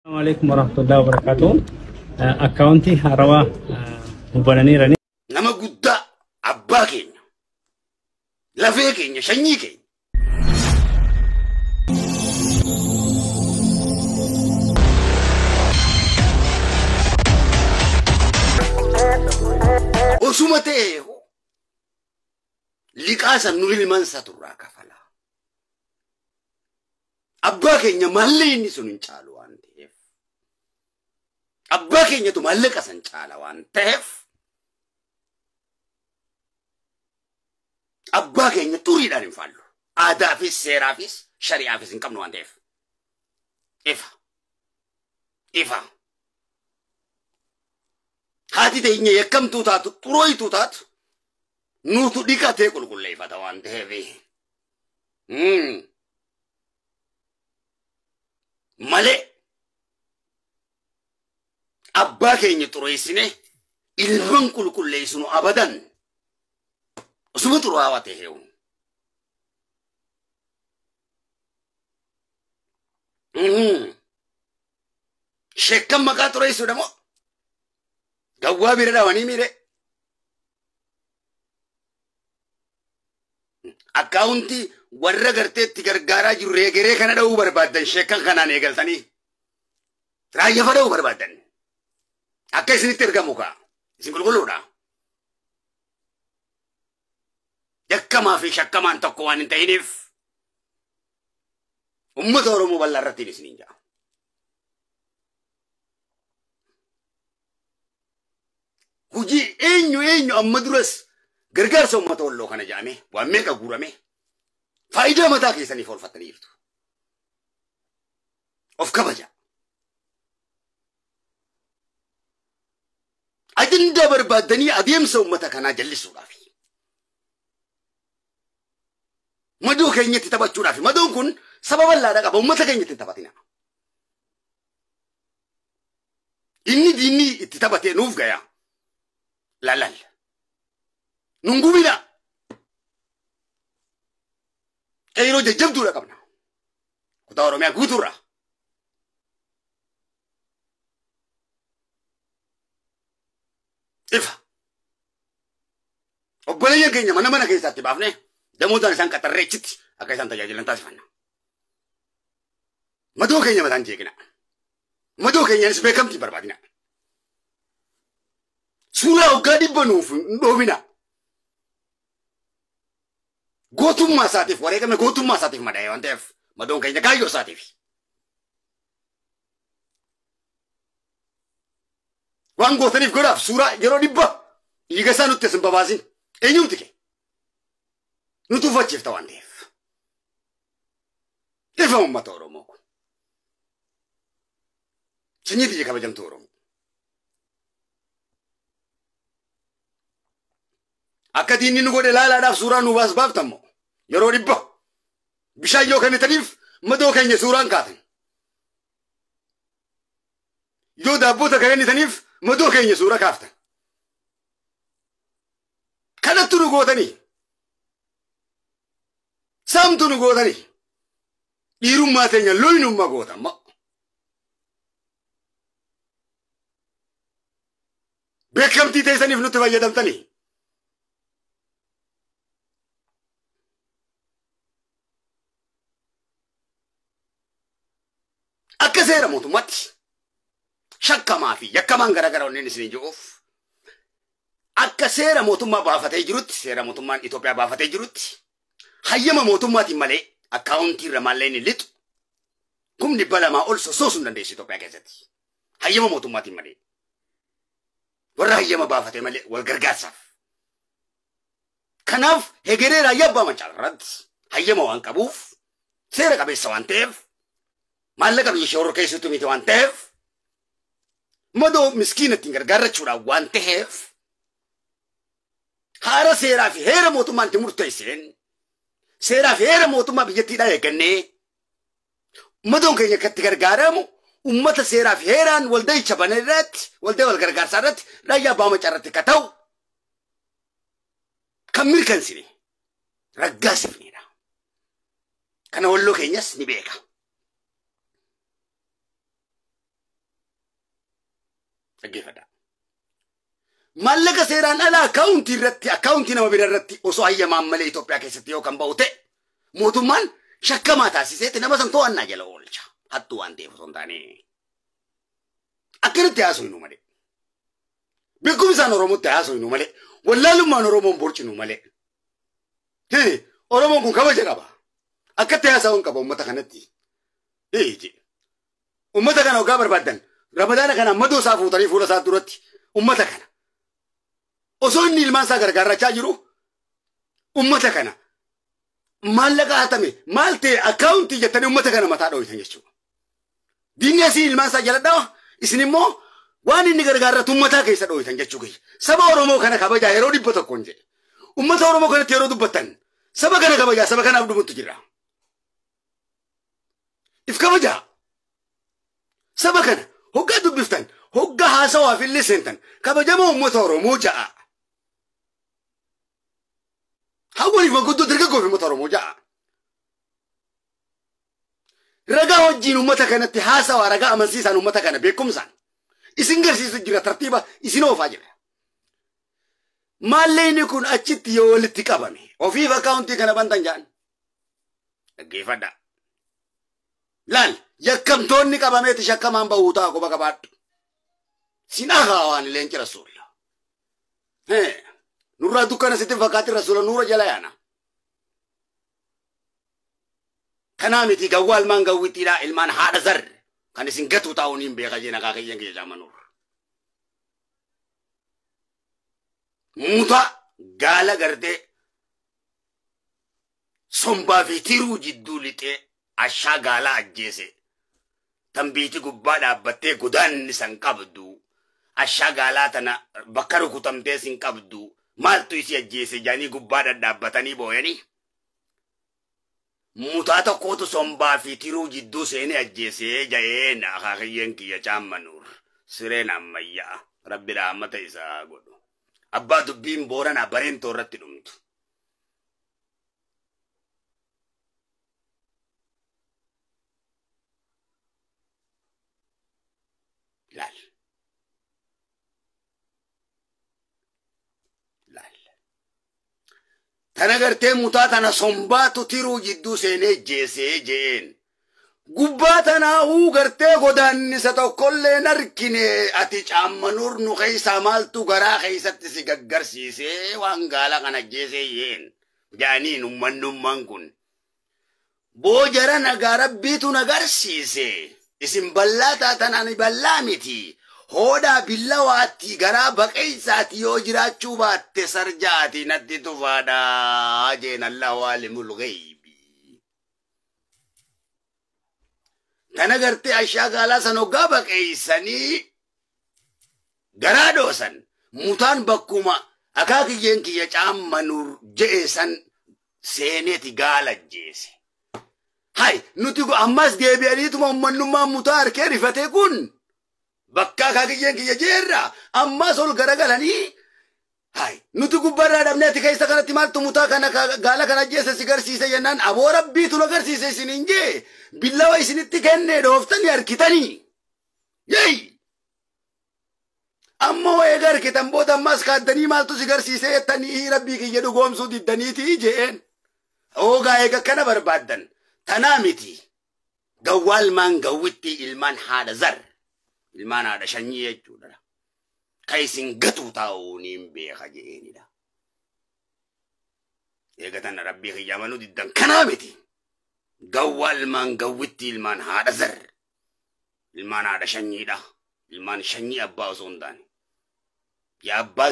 Alaikum warahmatullahi wabarakatuh. Akkaawuntii haarawaa bananiirani. Nama guddaa abbaa keenya, lafee keenya, sanyii keenya. Osuma ta'e liqaa san nu ilmaan isaa turraa kafala. Abbaa keenya mallee inni sun hin caalu waan ta'eef. Abbaa keenyatu maallaqa san caala waan ta'eef. Abbaa keenya xuriidhaan hin faallu. Aadaafis, seeraafis, shari'aafis hin qabnu waan ta'eef. Ifa. Ifa. Haati teenya yakkamtuu taatu, xurooyituu taatu, nuutu dhiqatee qulqulleeffata waan ta'eef. Malee abbaa keenya xureessine ilmaan qulqulleessinu abadan osuma xuraawaa ta'e. Sheekkan maqaa xureessuudha moo? Gawwaa bira dhawanii miire. Akkaawuntii warra garteetti gargaaraa jiru reegeree kana dha'uu barbaaddan sheekkan kanaan eegaltanii. Raayyafa dha'uu barbaaddan. Akka isinitti ergamu kaa. Isin qulqulluudha. Yakkamaa fi shakkamaan tokko waan hin ta'iniif uummata Oromoo bal'aa irratti isiniin ja'a. Hojii eenyu eenyu amma duras gargaarsa uummata Walloo kana jedhamee waan meeqa guurame faayidaa mataa keessaniif oolfattanii jirtu. Of kabaja. Ajandaa barbaaddanii adeemsa uummata kanaa jallisuudhaaf. Madoo keenyatti taphachuudhaaf. Madoon kun saba bal'aadha qaba. Uummata keenyatti hin taphatina. Inni diinni itti taphatee nuuf gaya. Lalal. Nun gubina. Qeyroo jajjabduudha qabna. Kutaa Oromiyaa guutuurra. Ifa. Obboleeyyan keenya mana mana keessaatti baafne damootaan isaan qaxarree achitti akka isaan tajaajilan taasifanna. Madoo keenya mataan jeeqina. Madoo keenyaanis beekamtii barbaadina. Suuraa hoggaa dhibba nuuf hin dhoobina. Gootummaa isaatiif wareegame gootummaa isaatiif madaa'e waan ta'eef madoon keenya kaayyoo isaatiif. Waan gootaniif godhaaf suuraa yeroo dhibba dhiiga isaa nutti as hin babaasin. Eenyumti kee? Nuti uffachiifta waan ta'eef. Ifa uummata Oromoo kun. Sanyii biyya kabajamtuu Oromoo. Akka diinni nu godhe laalaadhaaf suuraa nu baas baaftammoo yeroo dhibba bishaan yoo kennitaniif madoo keenya suuraan kaatan. Yoo daabboota kennitaniif madoo keenya suura kaaftan. Kanattu nu gootanii. Saamtu nu gootanii. Dhiirummaa teenya loynummaa gootammoo. Beekamtii teessaniif nutti fayyadamtanii. Akka seera mootummaatti shakkamaa fi yakkamaan garaagaraa onneen isin jiruuf akka seera mootummaa baafatee jirutti seera mootummaan Itoophiyaa baafatee jirutti hayyama mootummaatiin malee akkaawuntii irra maallee inni lixu 200,000 ol sossoosuu hin dandeessu Itoophiyaa keessatti. Hayyama mootummaatiin malee. Warra hayyama baafatee malee wal gargaarsaaf. Kanaaf hegeree raayyaa abbaa mancaa irratti hayyama waan qabuuf seera qabeessa waan ta'eef maallaqa biyya ishee horkeessuutu miti waan ta'eef madoo miskiina ittiin gargaarrachuudhaan waan ta'eef haara seeraa fi heera mootummaan itti murteesseen seeraa fi heera mootummaa biyyattiidhaa eeggannee madoon keenya akka itti gargaaramu uummata seeraa fi heeraan walda'icha bane irratti waldaa wal gargaarsaa irratti raayyaa abbaa macaa irratti akka ta'u kan mirkansine raggaasifnedha. Kana walloo keenyas ni beeka. Dhaggeeffadhaa. Maallaqa seeraan alaa akkaawuntii irratti akkaawuntii nama bira irratti osoo hayyamaan malee Itoophiyaa keessatti yoo kan ba'u ta'e mootummaan shakkamaa taasiseetti nama san to'annaa jala oolcha. Hattuu waan ta'eef osoo hin taane. Akkanatti haasofnu malee. Beekumsaan Oromootti haasofnu malee. Wallaalummaan Oromoon borcinu malee. Oromoon kun kabaja qaba. Akkatti haasa'uun qaba uummata kanatti. Uummata kana hoggaa barbaaddan Ramadaana kana madoo isaa fuutanii fuula isaa duratti uummata kana. Osoo inni ilmaan isaa gargaarrachaa jiru uummata kana maallaqa hatame maal ta'e akkaawuntii jettanii uummata kana mataa dhooytan jechuudha. Diinni asii ilmaan isaa jala dhawa isin immoo waan inni gargaarratu uummataa keessa dhooytan jechuu kiyya. Saba Oromoo kana kabajaa yeroo 100 jedhe. Uummata Oromoo kanatti yeroo dubbattan saba kana kabajaa saba kanaaf dhumutti jira. If kabajaa saba kana hoggaa dubbiftan hoggaa haasawaaf illee seentan kabajamoo uummata Oromoo ja'a. Hawwaniif maguddoo dargaggoof uummata Oromoo ja'a. Ragaa wajjin uummata kanatti haasawaa ragaa amansiisaan uummata kana beekumsaan isin garsiisu jira tartiiba isin oofaa jira. Maallaqni kun achitti yoo walitti qabame ofiif akkaawuntii kana bantan ja'an. Dhaggeeffadhaa. Laal yakkamtoonni qabameeti shakkamaan bahuu ta'a quba qabaadhu. Sin ahaa waan leenci rasuula. Nurraa dukkana sitti fakkaatti rasuula nuura jala yaana. Kanaa miti gawwaa ilmaan gawwittiidhaa ilmaan haadha zarre kan isin gatuu taa'uun hin beeka jeen akaakayyeen kiyya jaamanuur. Muta gaala gartee sombaa fi tiruu jidduu lixee ashaa gaalaa ajjeese. Tambiitii gubbaa dhaabbattee godaanni san qabdu. Ashaa gaalaa tana bakka rukutamtee sin qabdu. Maaltu isii ajjeese jaanii gubbaa dhadhaabbatanii booyanii. Mutaa tokkotu sombaa fi tiruu jidduu seenee ajjeesee ja'een akaakayyeen kiyya caammanuur. Sireen ammayyaa. Rabbi rahmata isaa godhu. Abbaa dubbiin booranaa bareentoo irratti dhumtu. Laal. Laal. Tana gartee mutaa tana sombaatu tiruu jidduu seenee jeesee je'een. Gubbaa tanaa'uu gartee godaannisa tokkollee narkine ati caammanuur nu keessaa maaltu garaa keessatti si gaggarsiisee waan gaala kana jeesee yeen. Jaaniin ummannummaan kun. Boojara nagaa rabbiitu nagarsiise. Isin bal'aa taatan ani bal'aa miti. Hoodhaa billawaatti garaa baqeessaati yoo jiraachuu baatte sarjaati natti tufaadhaa jeen Allahu alimul ghaybi. Tana gartee ashaa gaalaa san hoggaa baqeessanii garaa dhoosan mutaan bakkuma akaakiyyeen kiyya caammanuur je'e san seeneeti gaala jeese. Hai nuti ammas deebi'aniituma ummannummaan mutaa harkee rifatee kun bakka akaakiyyeen kiyya jeerra ammas ol garagalanii hai nuti gubbaarraa dhabnee ati keessa kanatti maaltu mutaa kana gaala kana jeesse si garsiise jennaan aboo rabbiitu nu garsiise isiniin jee billawa isinitti kenne dhooftanii harkitanii. Yeey! Ammoo eega harkitan booda ammas kaaddanii maaltu si garsiise jettanii rabbii kiyya dhugoomsuu diddaniitii je'een. Oogaa eega kana barbaaddan. Tanaa miti. Gawwaa ilmaan gawwitti ilmaan haadha zar. Ilmaan haadha shanyii jechuudha. Ka isin gatuu taa'uun hin beeka je'eenidha. Eega tana rabbii kiyya amanuu diddan kanaa miti. Gawwaa ilmaan gawwitti ilmaan haadha zar. Ilmaan haadha shanyiidha. Ilmaan shanyii abbaa osoo hin taane. Yaa abbaa